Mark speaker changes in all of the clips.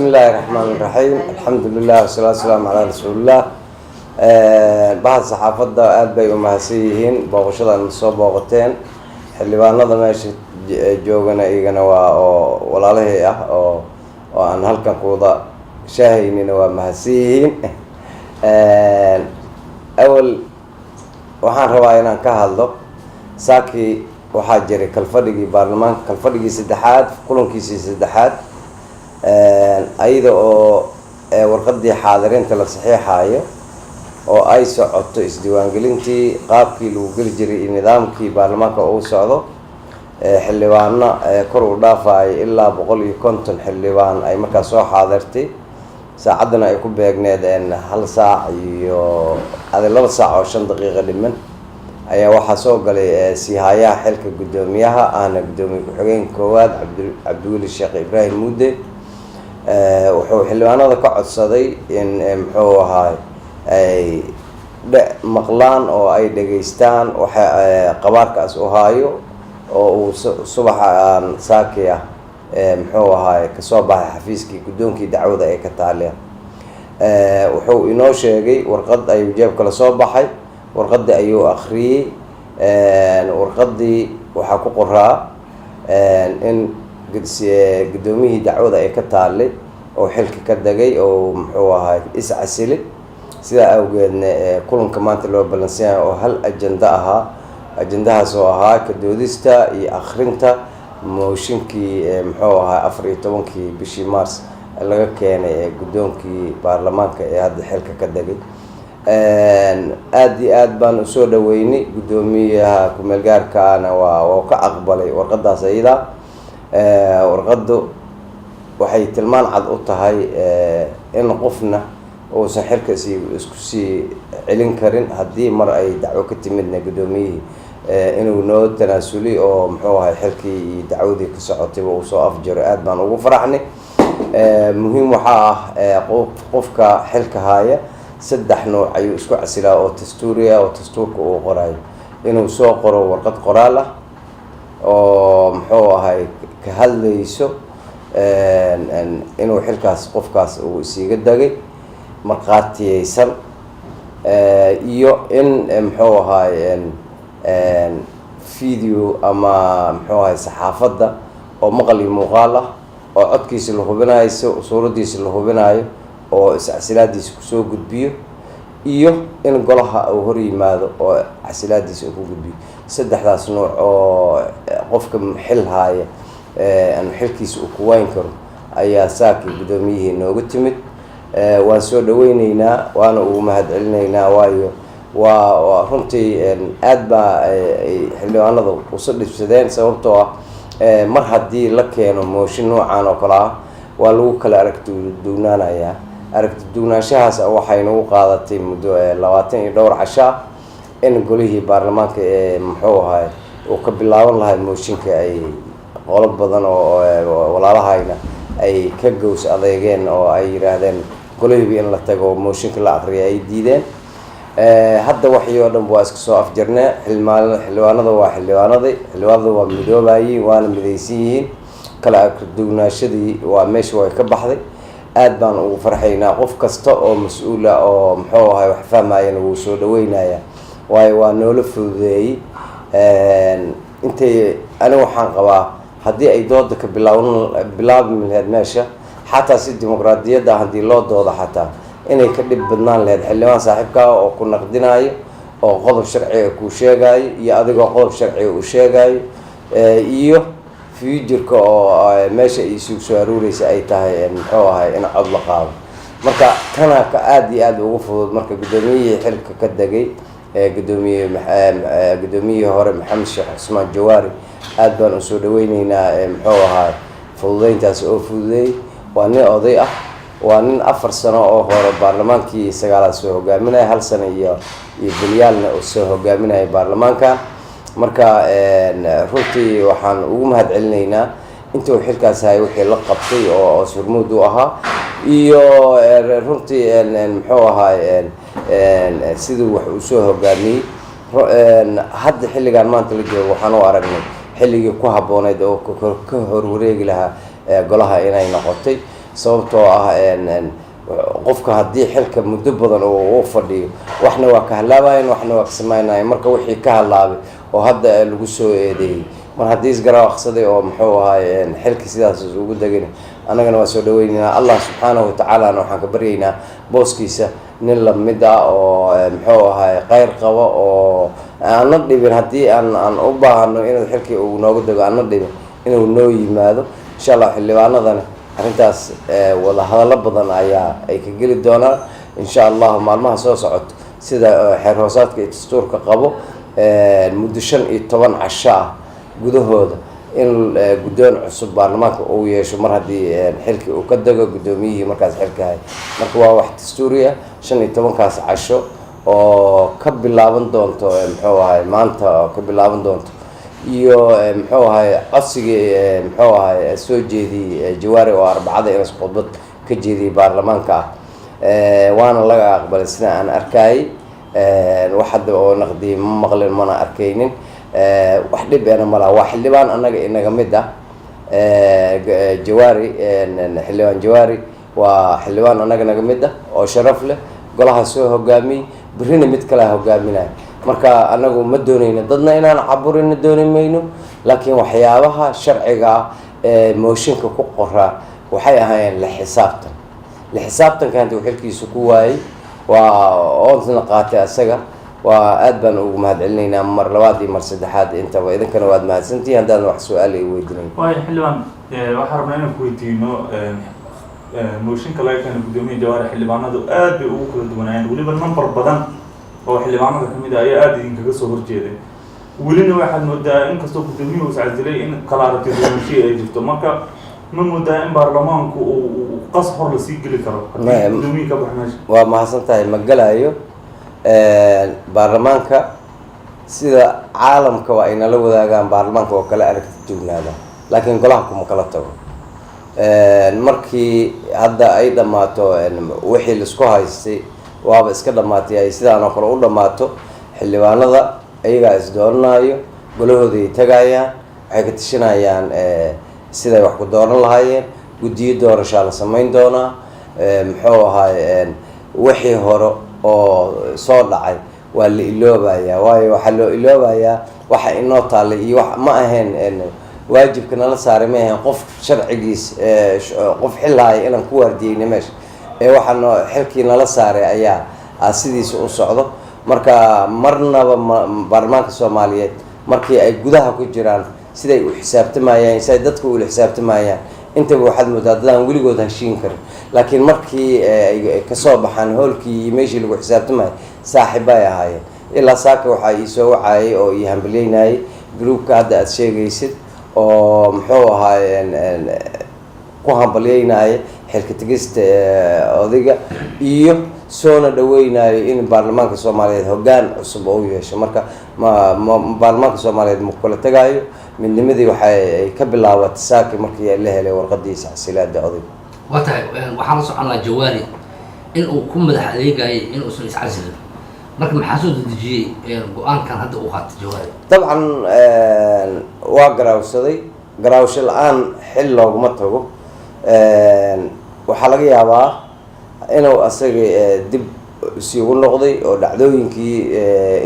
Speaker 1: Bismillahi raxmaan raxiim, alxamdulilah, wasalaatu wasalaamu calaa rasuulilah. Bahad saxaafadda aada bay u mahadsan yihiin booqashadan soo booqateen. Xildhibaanada meesha joogana iyagana waa oo walaalahii ah oo aan halkan kuwada shaahaynina, waa mahadsan yihiin. Awal waxaan rabaa inaan ka hadlo saakii waxaa jiray kalfadhigii baarlamaanka, kalfadhigii saddexaad, kulankiisii saddexaad, ayada oo warqadii xaadirinta la saxiixayo oo ay socoto isdiiwaangelintii qaabkii lagu geli jiray iyo nidaamkii baarlamaanka uu socdo. Xildhibaano kor u dhaafayo ilaa 150 xildhibaan ay markaas soo xaadirtay, saacaddana ay ku beegneed 1 saac iyo adi 2 saac oo 5 daqiiqo dhiman, ayaa waxaa soo galay siihayaha xilka guddoomiyaha, ahna guddoomiye ku-xigeenka koowaad, Cabdiweli Sheekh Ibraahim Mudde. Wuxuu xildhibaanada ka codsaday in, muxuu ahaay, ay maqlaan oo ay dhegaystaan waxa qabaarkaas u haayo oo uu subaxa aan saaki ah, muxuu ahaay, kasoo baxay xafiiskii guddoonkii dacwada ee ka taaliya. Wuxuu inoo sheegay warqad ayuu jeebkala soo baxay, warqadii ayuu akriyey. Warqadii waxaa ku qoraa in guddoomiyihii dacwada ay ka taallay oo xilka ka dagay oo, muxuu ahaay, iscasilay. Sidaa awgeedna kulanka maanta loo balansanyahay oo hal ajenda ahaa, ajendahaas oo ahaa ka doodista iyo akrinta mooshinkii, muxuu ahaa, 14-kii bishii Mars laga keenay ee guddoonkii baarlamaanka ee hadda xilka ka dagay. Aada iyo aad baan usoo dhaweynay, guddoomiyaha ku-meel gaarkaana waa ka aqbalay warqadaas. Iyada warqaddu waxay tilmaan cad u tahay in qofna uusan xilka isku sii celin karin haddii mar ay dacwo ka timidna, guddoomiyihii inuu noo tanaasuli oo, muxuu ahay, xilkii iyo dacwadii ka socotayba uu soo afjaro. Aada baan ugu faraxnay. Muhiim waxaa ah, qofka xilka haya saddex nooc ayuu isku casilaa oo dastuuriya, oo dastuurka uu qorayo: inuu soo qoro warqad qoraal ah oo, muxuu ahay, ka hadlayso inuu xilkaas qofkaas uu isiga dagay, markhaatiyeysan, iyo in, muxuu ahay, video ama, muxuu ahay, saxaafadda oo maqal iyo muuqaal ah oo codkiisa la hubinayo, suuraddiisa la hubinayo, oo iscasilaadiisa kusoo gudbiyo, iyo in golaha uu hor yimaado oo casilaadiisa uu ku gudbiyo. Saddexdaas nooc oo qofka xil haaya xilkiisa uu ku wayn karo ayaa saakii guddoomiyihii nooga timid. Waan soo dhaweyneynaa, waana ugu mahad celinaynaa, waayo waa runtii aad baa xildhibaanada usa dhibsadeen, sababtoo ah mar haddii la keeno mooshin noocan oo kale ah, waa lagu kala aragti duwnaanayaa. Aragti duwnaanshahaas waxay nagu qaadatay muddo 20 iyo dhowr casho ah in golihii baarlamaanka ee, muxuu ahay, uu ka bilaaban lahay mooshinka, ay qolo badan oo walaalahayna ay ka gows adeegeen oo ay yidhaahdeen golihiiba in la tago, mooshinka la aqriya ay diideen. Hadda waxii oo dhan waa iska soo afjarnee. Xildhibaanada waa xildhibaanada waa midoobayiin, waana midaysan yihiin. Kala aragduwnaashadii waa meesha way ka baxday. Aad baan ugu farxaynaa. Qof kasta oo mas-uula oo, muxuu ahay, wax fahmayana wuu soo dhaweynaya, waayo waa noola fududeeyey. Intay aniga waxaan qabaa, haddii ay dooda ka bilaabmi lahayd meesha, xataa si dimuqraadiyadda haddii loo doodo, xataa inay ka dhib badnaan lahayd xildhibaan saaxiibkaa oo ku naqdinayo oo qodob sharciga kuu sheegayo, iyo adigoo qodob sharciga uu sheegayo, iyo future-ka oo meesha ay isugu soo aruureysa ay tahay, muxuu ahay, in cod la qaado. Marka tanaa ka aada iyo aada ugu fudud. Marka guddoomiyihii xilka ka degay, gudoomiye guddoomiyihii hore, Maxamed Sheekh Cusmaan Jawaari, aada baan usoo dhaweyneynaa, muxuu ahaay, fududeyntaas oo fududeeyey. Waa nin oday ah, waa nin 4 sano oo hore baarlamaankii sagaalaad soo hogaaminaya, hal sano iyo bilyaalna soo hogaaminaya baarlamaanka. Marka runtii waxaan ugu mahad celinaynaa inta uu xilkaas hayay wixii la qabtay oo surmuud u ahaa, iyo runtii, muxuu ahaay, siduu wax uu soo hogaamiyey. Hadda xilligan maanta la joogo waxaan u aragnay xilligii ku habbooneyd oo ka horwareegi lahaa golaha inay noqotay. Sababtoo ah qofka haddii xilka muddo badan uu fadhiyo, waxna waa ka halaabayan, waxna waa ka samaynayan. Marka wixii ka halaabay oo hadda lagu soo eedeeyey, mar haddii isgaraaqsaday oo muxuu ahay xilki sidaas ugu degin, annagana waa soo dhaweyneynaa. Allah subxaanahu watacaalana waxaan ka baryaynaa booskiisa nin lamid ah oo muxuu ahay kheyr qabo oo aan la dhibin, haddii aan u baahano inuu xilkii uu nooga dego, aan la dhibin, inuu noo yimaado, insha Allah. Xildhibaanadana arrintaas wada hadallo badan ayaa ay ka geli doonaan, insha Allahu, maalmaha soo socoto. Sida xeer hoosaadka iyo dastuurka qabo, muddo 15 casho ah gudahooda in guddoon cusub baarlamaanka uu yeesho, mar haddii xilkii uu ka dego guddoomiyihii markaas xilka hay. Marka waa wax dastuuri ah, 15-kaas casho oo ka bilaaban doonto muxuu ahay maanta, oo ka bilaaban doonto, iyo muxuu ahay codsigii muxuu ahay soo jeediyey Jawaari oo Arbacada inas khudbad ka jeediyey baarlamaanka ah, waana laga aqbalay sida aan arkayay. Wax hadda oo naqdiyey ma maqlin, mana arkaynin. Wax dhib ena malaha, waa xildhibaan annaga inaga mid ah. Jawaari, xildhibaan Jawaari waa xildhibaan annaga naga mid ah oo sharaf leh, golaha soo hogaamiyey, berrina mid kalea hogaaminaya. Marka anagu ma dooneyno dadna inaan caburina, dooni mayno, laakiin waxyaabaha sharciga ah ee mooshinka ku qoraa waxay ahaayeen la xisaabtan. La xisaabtanka inta uu xilkiisa ku waayey waa oodna qaatay asaga. Waa aad baan ugu mahadcelinaynaa mar labaad iyo mar saddexaad intaba. Idinkana waad mahadsantihiin haddaadan wax su-aal ay weydiinayn.
Speaker 2: Waayo xildhibaan, waxaan rabnaa inaan ku weydiino mooshinka laga keenay guddoomiye Jawaari. Xildhibaanadu aad bay ugu kala duwanaayeen, weliba number badan oo xildhibaanada kamid ah ayaa aada idinkaga soo horjeeday. Welina waxaad moodaa, inkastoo guddoomiyuhu iscasilay, in kala aragti duwanaanshihi ay jirto. Marka ma moodaa in baarlamaanku uu qas hor lasii geli karo haddii guddoomiye ka bax meesha?
Speaker 1: Waa mahadsan tahay. Ma gelayo baarlamaanka. Sida caalamka waa ay nala wadaagaan, baarlamaanka waa kala aragti duwnaada, laakiin golaha kuma kala tago. Markii hadda ay dhammaato wixii laisku haystay, waaba iska dhammaatay, ay sidaan oo kale u dhammaato, xildhibaanada iyagaa is dooranayo, golahooday tagayaan, waxay ka tashanayaan siday wax ku dooran lahaayeen. Guddiyo doorashaa la samayn doonaa. Muxuu ahaay, wixii hore oo soo dhacay waa la iloobayaa. Waayo, waxaa loo iloobayaa waxa inoo taallay iyo wax ma ahayn waajibka nala saaray, ma ahayn qof sharcigiis, qof xilhaaya inaan ku waardiyeyna meesha ee waxaa noo xilkii nala saaray ayaa sidiisa u socdo. Marka marnaba ma baarlamaanka Soomaaliyeed markii ay gudaha ku jiraan, siday u xisaabtamayaan, siday dadka ula xisaabtamayaan, intaba waxaad moodaa dadaan weligood heshiin karin. Laakiin markii ay kasoo baxaan hoolkii iyo meeshii lagu xisaabtamayay, saaxiibbay ahaayeen. Ilaa saaka waxaa ii soo wacayay oo ii hambalyeynayay groupka hadda aada sheegaysid oo muxuu ahaay ku hambalyeynaya xilka tegista odayga iyo soona dhaweynayo in baarlamaanka Soomaaliyeed hoggaan cusub oo u yeesho. Marka ma baarlamaanka Soomaaliyeed ma kula tagaayo. Midnimadii waxay ka bilaabatay saaki markii la helay warqadiisa xasilaada odayga.
Speaker 3: Waa tahay. Waxaan la soconaa Jawaari in uu ku madax adeegayay in uusan iscasilin. Marka maxaa soo dedejiyey go-aankan hadda uu qaatay Jawaari?
Speaker 1: Dabcan waa garaawsaday. Garaawsho la-aan xil looguma tago. Waxaa laga yaabaa inuu asaga dib isigu noqday oo dhacdooyinkii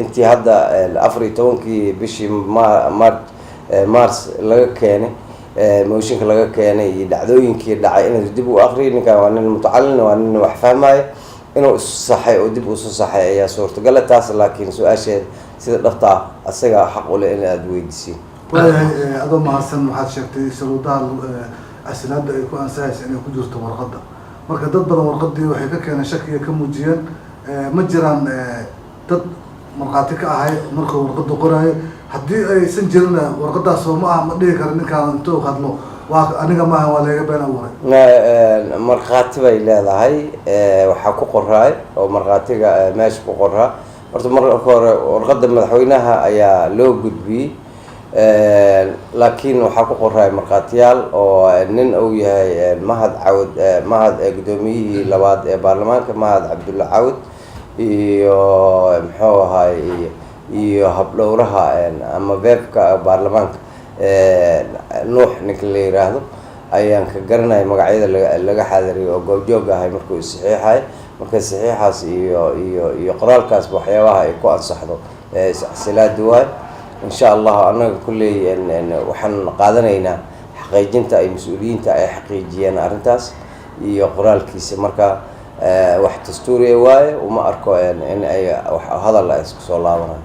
Speaker 1: intii hadda 14-kii bishii Mars laga keenay mooshinka laga keenay iyo dhacdooyinkii dhacay inuu dib u akriyo. Ninkan waa nin mutacalin, waa nin wax fahmaya. Inuu issaxay oo dib usu saxay ayaa suurtagala taas, laakiin su-aasheeda sida dhabta ah asaga xaq u leh in aada weydiisiin.
Speaker 4: Waayahay, adoo mahadsan. Waxaad sheegtay shuruudaha casilaada ay ku ansaxaysa inay ku jirto warqadda. Marka dad badan warqadii waxay ka keeneen shakiga, ka muujiyeen. Ma jiraan dad markhaati ka ahay markuu warqadda qoraayo? Haddii aysan jirinna, warqadaas oo ma ah, ma dhihi kara ninkaan intuu hadlo waa aniga maaha, waa laga been abuuray?
Speaker 1: Markhaati bay leedahay. Waxaa ku qoraay oo markhaatiga meesha ku qoraa, horta marka hore warqadda madaxweynaha ayaa loo gudbiyey, laakiin waxaa ku qoraay markhaatiyaal oo nin uu yahay Mahad Cawad, Mahad, guddoomiyihii labaad ee baarlamaanka, Mahad Cabdulla Cawad, iyo muxuu ahaay iyo habdhowraha ama veebka baarlamaanka, Nuux ninka la yiraahdo. Ayaan ka garanaya magacyada laga xaadiriyo oo goobjoog ahay markuu saxiixay. Marka saxiixaas iyo qoraalkaasba waxyaabaha ay ku ansaxdo iscasilaada waay. Insha Allah, annaga kulley waxaan qaadanaynaa xaqiijinta ay mas-uuliyiinta ay xaqiijiyeen arrintaas iyo qoraalkiisa. Marka wax dastuuriya waaye, uma arko in ay wax hadal ay isku soo laabanayo.